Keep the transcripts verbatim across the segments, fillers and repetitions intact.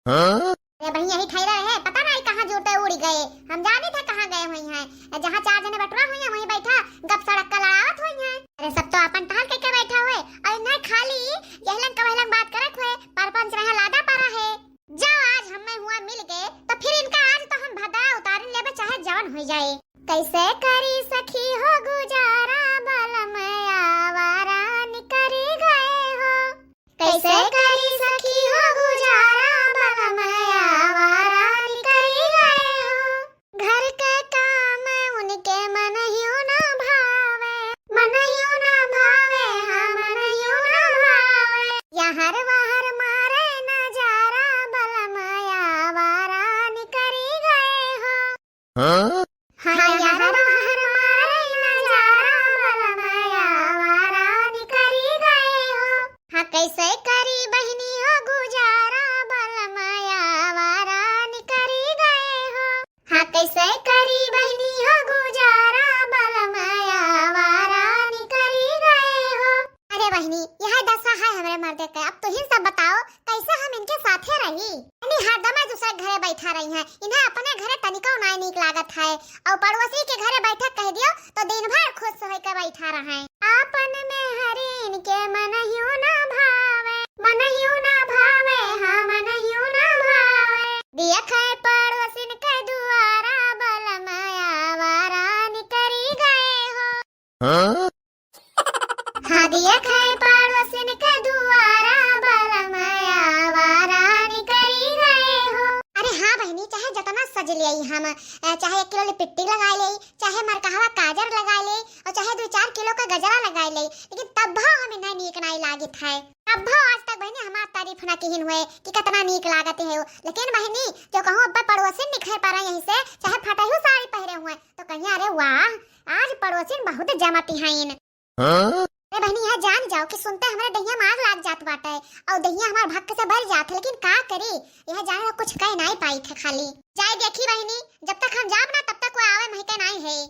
हाँ? अरे बहिनी, यही ठहरा रहे, पता नहीं कहाँ जूते उड़ गए। हम जानी थे कहाँ गए हुई हैं। जहाँ चार जने बटुरा हुई हैं, वहीं बैठा गप सड़क का लड़ावत हुई हैं। अरे सब तो अपन टहल के, के बैठा हुए, और इन्हें खाली यहलन का वहलन बात करत हुए, परपंच रहे लादा पड़ा है। जाओ, आज हमें हुआ मिल गए, तो फिर इनका आज तो हम भदवा उतारिन लेबे, चाहे जवन हो जाए। कैसे करी सखी हो गुजारा, बलम आवारा निकरी गए हो। कैसे करी सखी हो गुजारा, बलम आवारा निकरी गए हो। घर के काम उनके मन ह्यू ना भावे, मन ह्यू ना भावे, हाँ, मन ह्यू ना भावे। यहर वहर मारे नजारा, बलम आवारा निकरी गए हो। हाँ? हाँ, यहर वहर मारे नजारा, बलम आवारा निकरी गए हो। हाँ, कैसे करी बहिनी हो गुजारा, बलम आवारा निकरी गए हो। हाँ, कैसे करी बहिनी हो गुजारा, बलम आवारा निकरी गए हो। अरे बहिनी, यह दशा है हमरे मर्दे के। अब तुहिन सब बताओ, कैसे हम इनके साथे रही? यानी हरदम दूसरे घरे बैठा रही हैं, इन्हें अपने घरे तनिको नाई नीक लागत है, और पड़ोसी के घरे बैठे कह दियो तो दिन भर खुश होके बैठा रहे। आपन मेहरिन के मन ह्यू ना भावे, मन ह्यू ना भावे, हाँ, मन ह्यू ना भावे। देखे पड़ोसिन के दुआरा, बलम आवारा निकरी गए हो। हाँ? हाँ, देखे पड़ोसिन के दुआरा, बलम आवारा निकरी गए हो। अरे हाँ बहिनी, चाहे जतना सज लियाई हम, अ, चाहे एक किलो लिपिट्टी लगाई ले, चाहे मरकहवा काजर लगाई ले, और चाहे दो चार किलो का गजरा लगाई ले, लेकिन तब भी हम इन्हें नीक नाई लागित है। तब भी आज तक बहिनी हमार तारीफ ना किहिन हुए कि कितना नीक लागत है हो। लेकिन बहिनी, जो कहूँ अब पड़ोसिन निकरे पड़े यहीं से, चाहे फटहू साड़ी पहरे हुए, तो कहिया, "अरे वाह, आज पड़ोसिन बहुत जमती हैं।" हाँ? अरे बहिनी, यह जान जाओ कि सुनते हमरे दहिया में आग लाग जात बाटे, और दहिया हमार भक्क से भर जात है, लेकिन का करी, यह जान लो कुछ कह नाई पाई थे। खाली जाए देखी बहिनी, जब तक हम जाब ना, तब तक कोई आवे महके नाई है।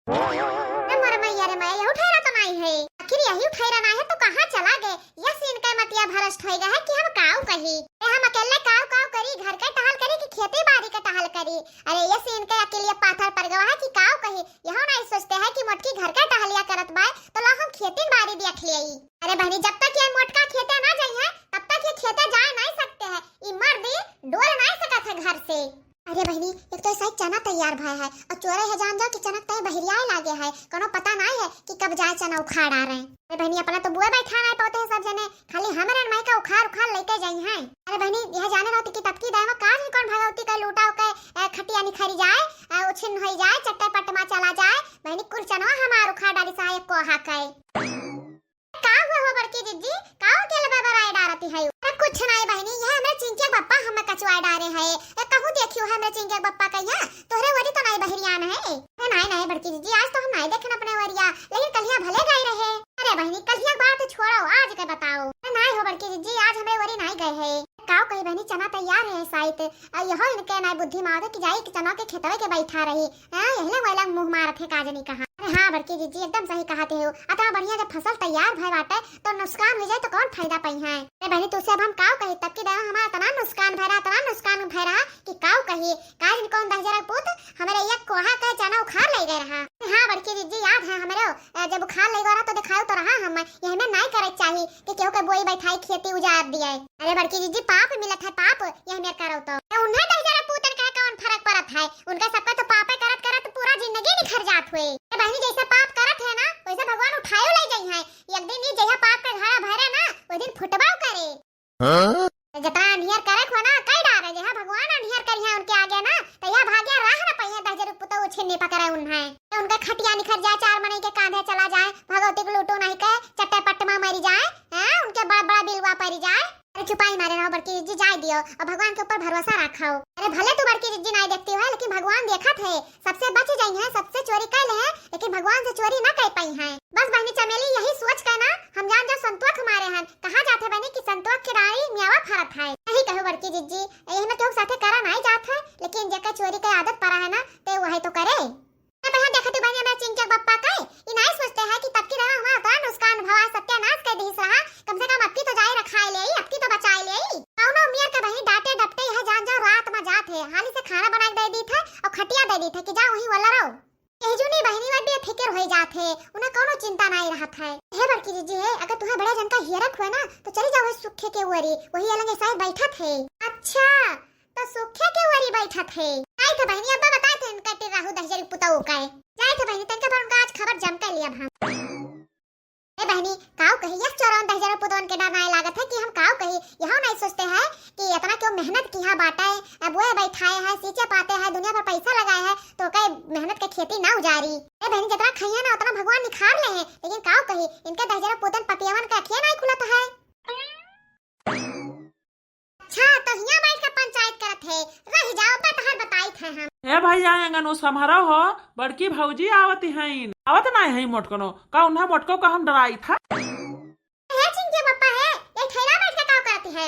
अरे मोर मैया रे मैया, यहू ठहरा तो नाई है। आखिर यही ठहरा नाई है तो कहाँ चला गए? यह सीन के मतिया भ्रष्ट होई गए है कि हम काऊ कही। ए, हम अकेले काऊ काऊ करी, घर के टहल करी कि खेती बाड़ी के टहल करी? अरे ये सीन के अकेले पाथर पड़ गवा है कि काऊ कही। यहू नाई सोचते हैं कि मोटकी घर के टहलिया करत बाय, तो ला हम खेती बाड़ी देख लेई। अरे बहिनी, जब तक ये मोटका खेते ना जाई है, तब तक ये खेते जाए नाई सकते हैं। ई मर्दी डोल नाई सकत है घर से। अरे बहिनी, एक तो ऐसा ही चना तैयार भया है, और चोरे है जान जाओ कि चना तय बहिरियाए लागे है, कोनो पता नाई है कि कब जाए चना उखाड़ आ रहे हैं। अरे बहिनी, अपना तो बुए बैठा नाई पाते हैं सब जने, खाली हमरे माई का उखाड़ उखाड़ लेके जाई हैं। अरे बहिनी, यह जाने रहती कि तबकी दाई में काज कौन भगवती का लूटा के, अ, खटिया निखरी जाए, अ, उछिन होई जाए, चट्टे पट्ट मा चला जाए, बहिनी कुल चनवा हमार उखाड़ डाली सहा एक कोहा के। का हुआ हो बड़की जिज्जी, का हो गेल बबराए डारती है? अरे कुछ नाई बहिनी, यह हमरे चिंकिया के बप्पा हमें कचवाए डारे है। ए, कहूँ देखियो है हमरे चिंकिया के बप्पा कहिया, तोहरे वरी तो नाई बहिरियान है। अरे नाई नाई बड़की जिज्जी, आज तो हम नाई देखन अपने वरिया, लेकिन कलिया भले गए रहे। अरे बहिनी, कलिया के बात छोड़ो, आज के बताओ। अरे नाई हो बड़की जिज्जी, आज हमरे वरी नाई गए है। काव कही बहिनी, चना तैयार है साइत, आ यहो इनके नाई बुद्धि मावदे कि जाई कि चना के खेतवे के बैठा रही। हाँ, यहले वैला मुँह मारत है काजनी कहाँ। अरे हाँ बड़की जिज्जी, एकदम सही कहते हो। अतना बढ़िया जब फसल तैयार भय बाटे तो नुकसान हो जाए तो कौन फायदा पाई है? अरे बहिनी, तुझसे अब हम काव कही, तबकी दाई हमारा इतना नुकसान भय रहा, इतना नुकसान भय रहा कि काव कही। काजनी कौन दहजरा पूत, हमारे एक कोहा के चना उखाड़ ले गए रहा। अरे हाँ बड़की जिज्जी, याद है हमरे, अ, जब उखाड़ ले गए रहा तो दिखाओ तो रहा हम, यह में नाई करे चाहिए कि केहू के बोई बैठाई खेती उजाड़ दिए। अरे बड़की जिज्जी, पाप मिलत है, पाप, यह मेर करो तो। ए, उन्हें दहिजरा पूतन कहे कौन फर्क पड़त है? उनका सबका तो पापे करत करत पूरा जिंदगी निखर जात हुए। ए बहिनी, जैसे पाप करत है ना, वैसे भगवान उठायो ले जाई है। एक दिन ये जैसा पाप के घड़ा भरे ना, वो दिन फुटबाव करे। हाँ? जतना अनियर करे खो ना, कई डारे, जहाँ भगवान अनियर करिया उनके आगे ना, तो यह भाग्य राह न पहिए, दहिजरा पुतौ उछिन्नी पकड़े उन्हें। तो उनका खटिया निखर जाए, चार मनई के कांधे चला जाए, भगवती के लूटो नहीं के, चट्टे पट्ट मा मरी जाए, हैं? उनके बड़ा बड़ा बिलवा परी जाए। अरे चुपाई मारे रहो बड़की जिज्जी, जाए दियो और भगवान के ऊपर भरोसा रखाओ। अरे भले तू बड़की जिज्जी नाई देखती हो, लेकिन भगवान देखत है, सबसे बच जाई है, सबसे चोरी कर ले है, लेकिन भगवान से चोरी ना कर पाई है। बस बहनी चमेली, यही सोच के ना हम जान जाओ संतोख मारे हन। कहा जात है बहनी कि संतोख के डारी मियावा फरत है। सही कहो बड़की जिज्जी, यही में केहू साथे करा नाई जात है, लेकिन जेकर चोरी के आदत पड़ा है ना, ते वही तो करे। तब यहाँ देखत बहनी, हमरा चिंकिया के बप्पा के, ई नाई सोचते हैं कि तबकी दाई हमारा इतना नुकसान भवा, सत्यानाश कर दिहिस रहा, कम से कम अबकी तो जाए रखाए ले, अबकी तो बचाए ले। कौनो उमियर के बहनी है, उन्हें कौनो चिंता नाई रहत है। हे बड़की जिज्जी है, अगर तुहें बड़े जन का हियरक हुए ना, तो चली जाओ सुखे के ओरी, वही अलगे शायद बैठत है। अच्छा, तो सुखे के ओरी बैठत है। जाइत है बहिनी, अब्बा बताइत है इनका टिर्राहू दहिजरी पुतऊ का है। जाइत है बहिनी, तनका पर उनका आज खबर जम के लिया हम। ए बहिनी, काऊ कही, यस चोरवन दहिजरा पुतवन के डर नाय लागत है कि हम काऊ कही, यहो नाय सोचते हैं कि इतना क्यों मेहनत किहा बाटे, बोए बैठाए है, सींचे पाते है, दुनिया भर पैसा लगाए है, तो कई मेहनत के खेती ना उजारी। ए बहिनी, जितना खइया ना उतना भगवान निखार ले है, लेकिन काऊ कही, इनके दहिजरा पुतन पपियवन के अखिया नाय खुलत है। अच्छा, तो हियां बैठ के पंचायत करत है, रह जाओ, बतहर बताइत है हम। हे भैया, एंगन उ सम्हरो हो, बड़की भौजी आवत हईन। आवत नाय है मोटकनो, का उन्हें मोटको का हम डराइत है? हे चिंकिया पप्पा है, ये ठेला बैठ के का करती है?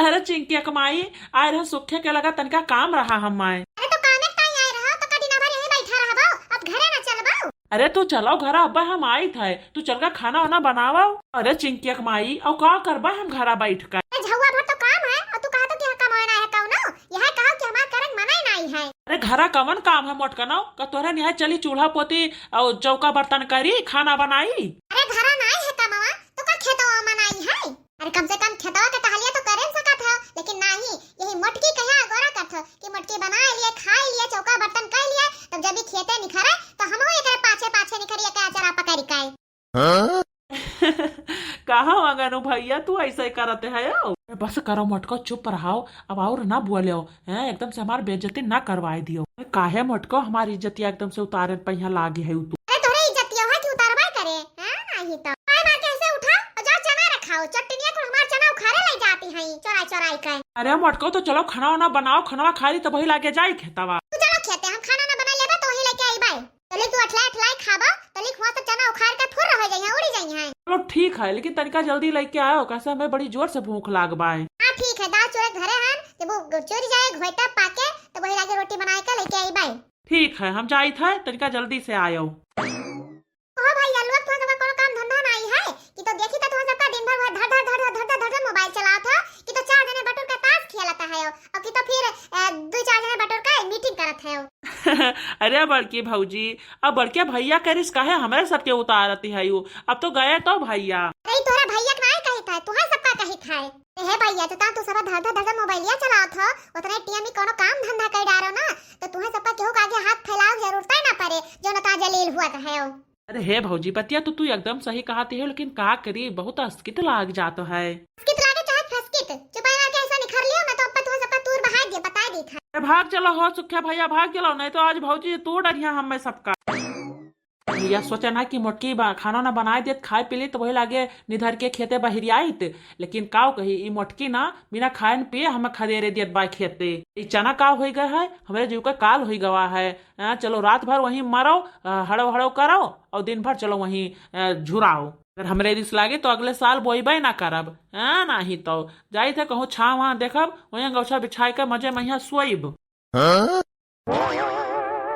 अरे चिंकिया के माई, आए रहे सुखे के लगा तनिका काम रहा हम माए। अरे तो कामे ताई आए रहो, तो का दिना भर यहीं बैठा रहबो, अब घरे ना चलबो? अरे तू चलो घरा, अब्बा हम आइत है, तू चल का खाना वाना बनावा। अरे चिंकिया के माई, और का करबा हम घरा बैठ कर? ए, झउआ भर तो काम है, और तू कहा तो कि यहाँ कमाना है कौनो? यह कहो कि हमार करक मना ही नाई है। अरे घरा कवन काम है मोटकनो, का तोहरे निहाय चली चूल्हा पोती और चौका बर्तन करी, खाना बनाई? अरे घरा नाई है कमवा, तो का खेतवा मनाई है? अरे कम से कम खेतवा के टहलिया तो करे न सकत हो, लेकिन नाही, यही मोटकी कहिया अगोरा करत हो कि मोटकी बनाए लिए, खाए लिए, चौका बर्तन कर लिए, तब जब भी खेते निखरे तो हमहू एकरे पाछे पाछे निखरी, एके अचरा पकड़ के। हाँ? कहाँ अंगनू भैया तू ऐसे करत है हो? बस करो मोटको, चुप रहो, अब और ना बोलो, हैं, एकदम से हमार बेइज्जती ना करवाए दियो। काहे मोटको हमारी इज्जतिया एकदम से उतारे पे यहाँ लागी है तू? अरे तोरे इज्जतिया है कि उतारबे करे, हैं? नाही तो। पाए मार के ऐसे उठा और जाओ चना रखाओ, चटनिया को हमार चना उखाड़े ले जाती हैं, चोराई चोराई के। अरे मोटको तो चलो खाना वाना बनाओ, खाना खा ली तो वही लागे जाई खेतवा। तू चलो खेते, हम खाना ना बना लेबे तो वही लेके आईबे। तलिक तू अठलाई अठलाई खाबा, तलिक हुआ से चना उखाड़ के फुर्र हो जाइए, उड़ी जाइए। चलो ठीक है, लेकिन तनिका जल्दी लेके आयो, कैसे हमें बड़ी जोर से भूख लाग बाए। हाँ ठीक है, दाल चूरे घरे हन, जब वो चुर जाए घोटा पाके, तो वही लागे रोटी बनाए के लेके आई बाई। ठीक है, हम जाइत है, तनिका जल्दी से आयो। ओहो भाई, अलुआ थोड़ा सा कोनो काम धंधा नाई है कि तो देखी तो थोड़ा सा दिन भर वह धर धर धर धर धर धर धर धर मोबाइल चलावत हो कि तो चार जने बटुर के ताश खेलत है और कि तो फिर, अ, दो चार जने बटुर के मीटिंग करत है। अरे बड़की भौजी, अब बड़के भैया करिस काहे हमरे सबके उतारती है यू? अब तो गए तो भैया। अरे तोहरा भैया के नाई कहित है, तुहे सबका कहित है। ए हे भैया, जितना तू सब धर धर धर धर मोबाइलिया चलावत हो, उतने टीएम में कोनो काम धंधा कर डारो ना, तो तुहे सबका केहू के आगे हाथ फैलावे के जरूरत ही ना पड़े, जो ना ता जलील हुआ है। अरे हे भौजी, बतिया तो तू एकदम सही कहती है, लेकिन का करी, बहुत अस्कित लाग जात है। अस्कित लागे चाहे फस्कित, चुपाई मार के ऐसा निखर लियो, मैं तो अब तुहे सबका तूर बहाई दिए, बताई दी था। अरे भाग चलो हो सुख्या भैया, भाग चलो, नहीं तो आज भौजी तोड़ डरिया हमें सबका। भैया सोचे ना कि मोटकी बा-, खाना ना बनाए देत, खाए पी ली तो वही लागे निधर के खेते बहिरियाइत, लेकिन काव कही, ई मोटकी ना बिना खाए न पिए हमें खदेरे देत बा खेते। ई चना का होई गए है, हमरे जीव का काल होई गवा है। हाँ, चलो रात भर वहीं मरो, अ, हड़ो हड़ो करो और दिन भर चलो वहीं, अ, झुराओ। अगर हमरे रिस लागे तो अगले साल बोइबे ना करब, हाँ, नाही तो जाइत है कहूँ छाँव वहाँ देखब, वहीं गौछा बिछाए के मजे में यहाँ सोइब। हाँ?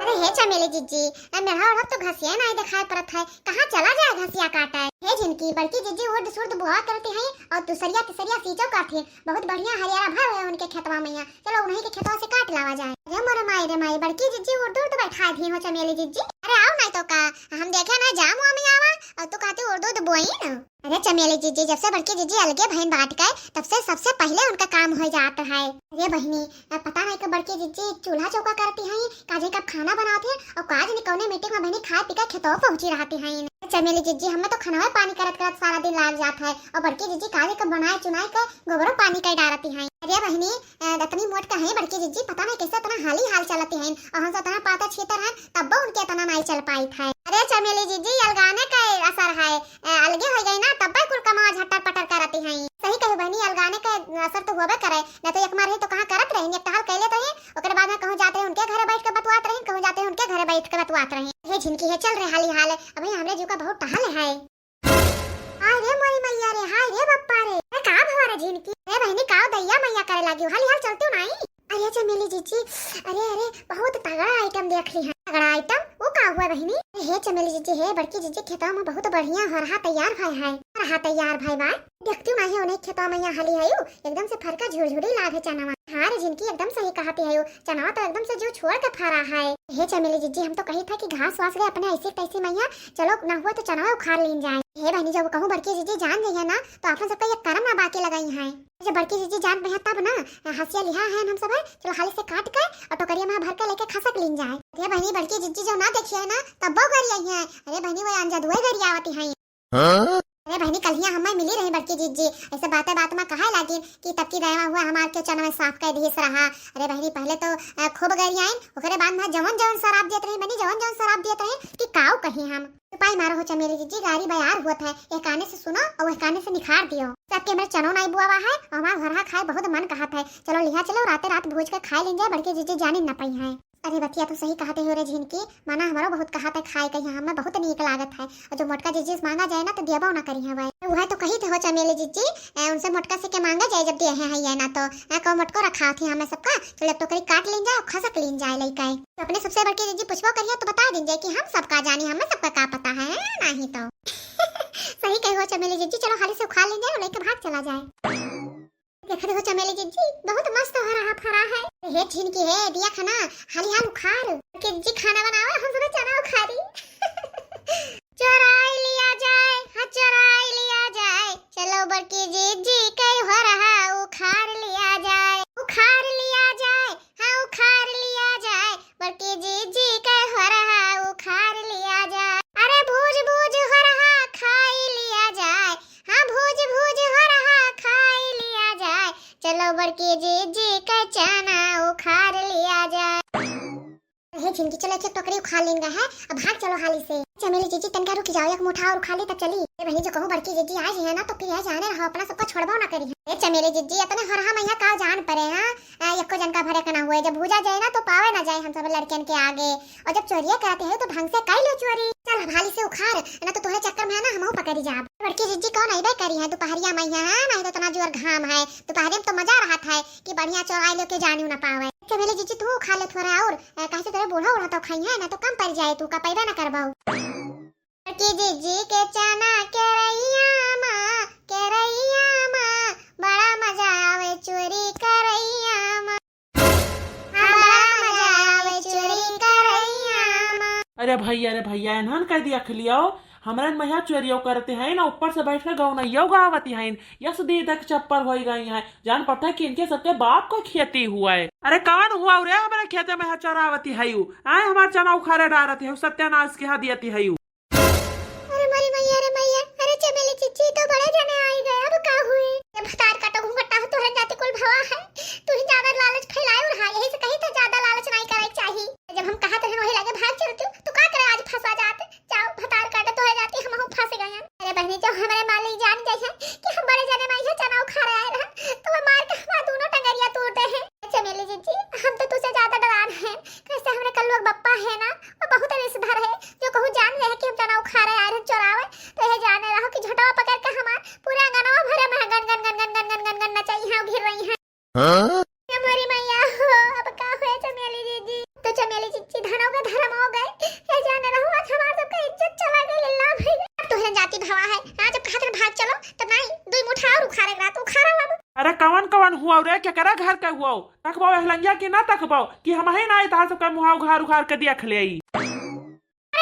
अरे हे चमेली जिज्जी, ए मेढ़ा ओढ़ब तो घसिया नाई देखाई पड़त है, कहाँ चला जाए घसिया काटे? हे झिनकी, बड़की जिज्जी उर्द सुर्द बोआ करती हैं और दूसरिया तीसरिया सींचो करती हैं, बहुत बढ़िया हरियारा भर है उनके खेतवा में यहाँ, चलो उन्हीं के खेतवा से काट लावा जाए। अरे मोरे माई रे माई, बड़की जिज्जी उर्द उर्द बैठा दी हो चमेली जिज्जी। अरे आओ नाई तो का, हम देखे ना जाम वाम आवा और तू कहती उर्द उर्द बोई ना। अरे चमेली जिज्जी, जब से बड़की जिज्जी अलगे भइन बाँट गए, तब से सबसे पहिले उनका काम होइ जात है। अरे बहिनी, अब पता नहीं कि बड़की जिज्जी चूल्हा चौका करती हैं, काजे कब खाना बनाती हैं और काज नहीं कौने मीटिंग में बहिनी खाए पी के खेतों पहुँची रहती हैं। चमेली जिज्जी, हमें तो खाना पानी करत करत सारा दिन लाग जात है और बड़की जिज्जी काजे कब बनाए चुनाए के गोबरो पानी कर डारती हैं। अरे बहिनी, अ, इतनी मोट का है बड़की जिज्जी, पता नहीं कैसे इतना हाली हाल चलती हैं और हमसे इतना पातर छीतर हैं, तब उनके इतना नहीं चल पाई था। अरे चमेली जिज्जी, अलगाने का असर है, अ, अलगे हो गई ना, तब कुल कमावा झट्टर पटर करती हैं। सही कहू बहनी, अलगाने का असर तो होबे करे, न तो एक मार ही तो कहाँ करत रही, एक टहल कैले तो ही, ओकरे बाद में कहूँ जात रही उनके घरे बैठ के बतुआत रही, कहूँ जात रही उनके घरे बैठ के बतुआत रही। हे झिनकी है, चल रे हाली हाल, अभी हमरे जीव का बहुत टहल है। हाय रे मोरी मैया रे, हाय रे बप्पा रे। अरे का भवा रे झिनकी? अरे बहिनी, का दैया मैया करे लागी? हाली हाल चलती हूँ नाई। अरे चमेली जिज्जी, अरे, अरे, बहुत तगड़ा आइटम देख ली है। तगड़ा आइटम? वो का हुआ बहिनी? हे चमेली जिज्जी, हे बड़की जिज्जी, खेतवा में बहुत बढ़िया हरहा तैयार भय है। हरहा तैयार भय बा। देखती हूँ ना, हे उन्हें खेतवा में यहाँ हली हयू, एकदम से फरका झुरझुरी लाग है चनवा। हाँ रे झिनकी, एकदम सही कहती हयू, चनवा तो एकदम से जो छोड़ के फरा है। हे चमेली जिज्जी, हम तो कही था कि घास वास गए अपने ऐसी तैसी मैया, चलो ना हुआ तो चनवा उखाड़ लीन जाए। हे बहिनी, जब कहूँ बड़की जिज्जी जान जइहे ना, तो आपन सबका ये करम ना बाकी लगाई है। जब बड़की जिज्जी जान बहे तब ना, हंसिया लिहा है हम सब है, चलो हाली से काट के और टोकरिया में भर के लेके खसक लीन जाए। ये बहिनी, बड़की जिज्जी जो ना देखिए ना, तब वो गरिया ही है। अरे बहिनी, वो अंजद हुए गरियावती है। हाँ? अरे बहिनी, कल ही हमें मिली रही बड़की जिज्जी, ऐसे बातें बात में कहे लागिन कि तब की दया हुआ हमार के चना में साफ कर दिस रहा। अरे बहिनी, पहले तो अ, खूब गरियाइन, ओकरे बाद में जवन जवन शराब दियत रही बहिनी, जवन जवन शराब दियत रही कि काऊ कही हम। चुपाई मारो हो चमेली जिज्जी, गारी बयार हुआ था, एक काने से सुनो और एक काने से निखार दियो। सबके हमरे चनो नाई बुआवा है और हमार हरहा खाए बहुत मन कहत है। चलो लिहा चलो, राते रात भूज के खाए लीन जाए, बड़की जिज्जी जानी न पाई है। अरे बतिया तू सही कहते हो रे झिनकी, मना हमारो बहुत कहत है खाए के, यहाँ हमें बहुत नीक लागत है। और जो मोटका जिज्जी से मांगा जाए ना तो दियाबो ना करी है भाई। वह तो कही थे हो चमेली जिज्जी, ए, उनसे मोटका से के मांगा जाए जब दिए हैं, है ना तो ए, को मोटको रखा थी हमें सबका, चलो टोकरी काट लीन जाए और खसक लीन जाए लइका है। तो अपने सबसे बड़की जिज्जी पूछबो करिए तो बता दीन जाए कि हम सबका जानी, हमें सबका का पता है, नहीं तो। सही कही हो चमेली जिज्जी, चलो हाली से उखाड़ लीन जाए और लेके भाग चला जाए। देखा देखो चमेली जिज्जी, बहुत मस्त हो रहा फरा है। हे झिनकी हे, दिया खाना, हाली हाल उखाड़। के जिज्जी खाना बनावे, हम सब चना उखाड़ी। चोराई लिया जाए, हाँ चोराई लिया जाए, चलो बड़की जिज्जी के हो रहा उखाड़ लिया जाए, उखाड़ लिया जाए, हाँ उखाड़ लिया जाए, बड़की जिज्जी के हो रहा उखाड़ लिया जाए। अरे भूज भूज हो रहा खाई लिया जाए, हाँ भूज भूज हो रहा खाई लिया जाए, चलो बड़की जिज्जी के चना उखाड़ लिया जाए। हे झिनकी, चलो एक एक टोकरी उखाड़ लेंगे है, अब भाग चलो हाली से। चमेली जिज्जी तनका रुक जाओ, एक मुठा और उखाड़ ली तब चली। ए बहिनी, जो कहूँ बड़की जिज्जी आ जाए ना तो फिर यह जाने रहो, अपना सबका छोड़बो ना करी है। ए चमेली जिज्जी, इतने हरहा मैया का जान परे हैं, आ, एको जन का भरे का ना हुए, जब भूजा जाए ना तो पावे ना जाए हम सब लड़कियन के आगे। और जब चोरिया करते हैं तो ढंग से कर लो चोरी। चल अब हाली से उखाड़, ना तो तोहरे चक्कर में है ना हमहू पकड़ी जाब। बड़की जिज्जी कौन अइबे करी है, दोपहरिया में है, नहीं तो इतना जोर घाम है, दोपहरिया में तो मजा रहत है कि बढ़िया चोराई लो के जानियो ना पावे। चमेली जिज्जी तू उखाड़ ले थोड़ा और, अ, काहे से तेरे बूढ़ा उढ़ा तो खाई है ना तो कम पड़ जाए, तू का पैबे ना करबो। बड़की जिज्जी के चना के रैया मा, के रैया मा, बड़ा मजा आवे चोरी करैया मा। हाँ, बड़ा मजा आवे चोरी करैया मा। अरे भैया, अरे भैया, एनहन कह दिया खलियाओ, हमरन महिया चोरियो करते हैं ना, ऊपर से बैठ के गौनैया गावती हैं, यस दीदक चप्पल होई गई हैं, जान पड़ता है कि इनके सबके बाप को खेती हुआ है। अरे कौन हुआ रे, हमारे खेते में चरावती है यू, आए हमार चना उखाड़े डारती है, सत्यानाश के यहाँ दियती है यू। अरे मोरी मैया रे मैया, अरे चमेली जिज्जी तो बड़े जने आई गए, अब का हुई? जब भतार काटो घूंघटा हो, तोहरे जाति कुल भवा है, तू ही ज्यादा लालच फैलाए रहा, यही से कही तो ज्यादा लालच नहीं करे के चाही। जब हम कहा तो वही लगे भाग चलती हूँ, तू का करे आज फंसा जात? जाओ भतार काटो, तोहरे जाति हमहू फंस गए हैं। अरे बहनी, जब हमारे मालिक जान गए हैं कि हम बड़े जने में यह चना उखाड़े आए रहे, तो वो मार के हमारा दोनों टंगरिया तोड़ दे हैं। चमेली जिज्जी, हम तो तुझसे ज्यादा डरान हैं, कैसे हमरे कल्लुआ के बप्पा है ना, वो बहुत रिसधर है, जो कहूँ जान गए कि हम चना उखाड़े आए रहे चोरावे, तो यह जाने रहो कि झोटवा पकड़ के हमार पूरा अंगनवा भरे में गन गन गन गन नचाई हैं, घिर रही हैं। हाँ? ये मोरी मैया हो, अब का हुए चमेली जिज्जी? तो चमेली जिज्जी धनों का धर्म हो गए, ये जाने रहो आज हमार सबका इज्जत चला गई, लिल्ला भई। अब तोहरे जाति भवा है, हाँ, जब कहा था भाग चलो, तब नहीं, दुई मुठा और उखाड़े रात उखाड़ा बाबू। अरे कवन कवन हुआ रे, केकरा घर के हुआ? तकबो एहलंगिया की ना तकबो कि हम ही ना इधर सबका मुहा उघार उघार के दिया खले आई। अरे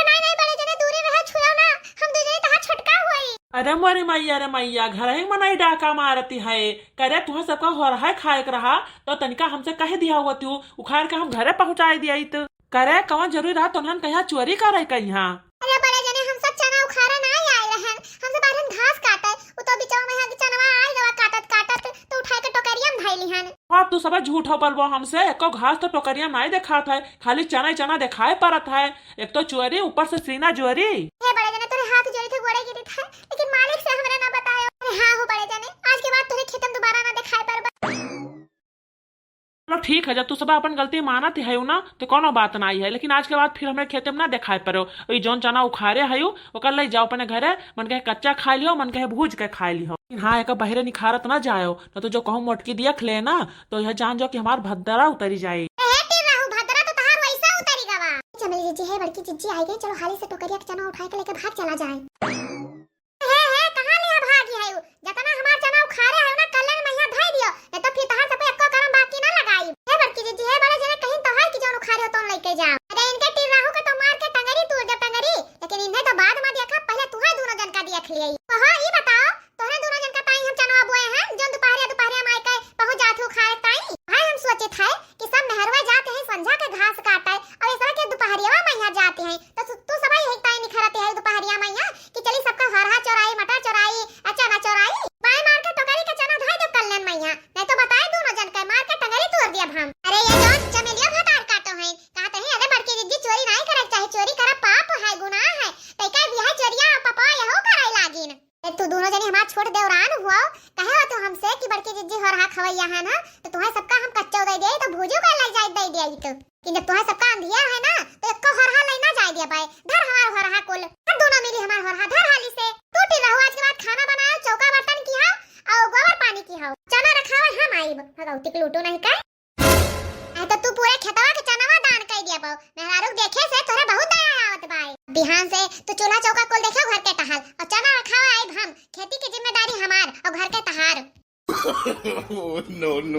नहीं, नहीं, बड़े जने दूरी रहे, छुआ ना, हम दू जने तहार छोटका हुई। अरे मोरी मैया रे मैया, घर ही मनई डाका मारती है। करे तुहे सबका हो रहा है खाए के रहा, तो तनिका हमसे कह दिया हुआ तू, उखाड़ के हम घरे पहुँचाए दिया तो। करे कवन जरूरी रहा तोहन कहाँ चोरी करे कहाँ? अरे बड़े जने, हम सब चना उखाड़े ना आए रहन, हम सब आ रहन घास काटे, उ तो बिचवा में है कि चनवा आए गवा काटत काटत, तो उठाए के टोकरिया में धइली हन। हाँ, तू सब झूठ हो बोलबो हमसे, एको घास तो टोकरिया में नहीं देखात है, खाली चना ही चना देखाए पड़त है। एक तो चोरी, ऊपर से सीना जोरी। हे बड़े जने, तोरे हाथ जोड़ी थे, गोड़े गिरी थे, लेकिन मालिक से हमरे ना बतायो। अरे हाँ हो बड़े जने, आज के बाद तोरे खेतम दोबारा ना दिखाई पड़बा। चलो ठीक है, जब तू सब अपन गलती मानत है ना, तो कोनो बात नहीं है, लेकिन आज के बाद फिर हमरे खेते में ना दिखाई पड़ो। ई जौन चना उखाड़े है, ओकर ले जाओ अपने घरे, मन कहे कच्चा खा लियो, मन कहे भूज के खा लियो। लेकिन हाँ, एक बहरे निखारत ना जायो, न तो जो कहूँ मोटकी दियख ले ना, तो यह जान जाओ कि हमार भद्दरा उतरी जाए। ए, टीर रहू, भद्दरा तो तहार वैसा उतरी गवा। चमेली जिज्जी है बड़की जिज्जी आई गई, चलो हाली से टोकरिया के चना उठाए के लेके भाग चला जाए। हे, हे, कहाँ ले भागी है? जतना हमार चना उखाड़े है ना, कल्याण मैया धई दियो, नहीं तो फिर तहार सबके एको करम बाकी ना लगाई। हे बड़की जिज्जी, हे बड़े जने, कहीं तो है कि जौन उखाड़े हो तौन लेके जाओ। अरे इनके टिर्राहू के तो मार के टंगरी तोड़ दे टंगरी, लेकिन इन्हें तो बाद में देखा, पहले तुहे दोनों जन का देख लिए। तो हाँ, ई बताओ, तोहरे दोनों जन का ताई हम चनवा बोए हैं, जौन दुपहरिया दुपहरिया माई के पहुँच जात हो खाए ताई। भाई हम सोचित है कि सब मेहरवा जात हैं संझा के घास काटे, और ऐसा के दुपहरिया मैया जाते हैं, तो तू, तू सब यही ताई निखरते है दुपहरिया मैया कि चली सबका हरहा चोराई, मटर चोराई, आ चना चोराई। बाय मार के टोकरी के चना धर दो कल्याण मैया, नहीं तो बताए दोनों जन के मार के टंगरी तोड़ दिया हम। अरे ये जौन चमेलिया भतार काटो है, कहते हैं अरे बड़की जिज्जी चोरी नहीं करे चाहे, चोरी करा पाप है, गुनाह है, तैका भी है चोरिया पापा यहो करे लागिन। ए, तू दोनों जनी हमार छोट देवरान हुआ, कहे हो तू हमसे कि बड़की जिज्जी होरहा खवैया है ना, तो तुम्हें सबका हम कच्चो दे दे, तो भूजो का ले जाए दे दे तो। कि जब तुम्हें सबका अंधिया है ना, तो एको होरहा ले ना जाए दे पाए। धर हमार होरहा कुल, धर दोनों मिली हमार होरहा, धर हाली से। टूटी रहो, आज के बाद खाना बनाओ, चौका बर्तन की हो, और गोबर पानी की हो। चना रखावे हम आइब, भगवती के लूटो नहीं का। नहीं तो तू पूरे खेतवा के चनवा दान कर दिया बाऊ। मेहरारू के देखे से तोरे बहुत दया आवत बाए। बिहान से तू चूल्हा चौका कुल देखो घर के टहल, और चना रखावे आइब हम। खेती की जिम्मेदारी हमार और घर के तहार। Oh, no, no.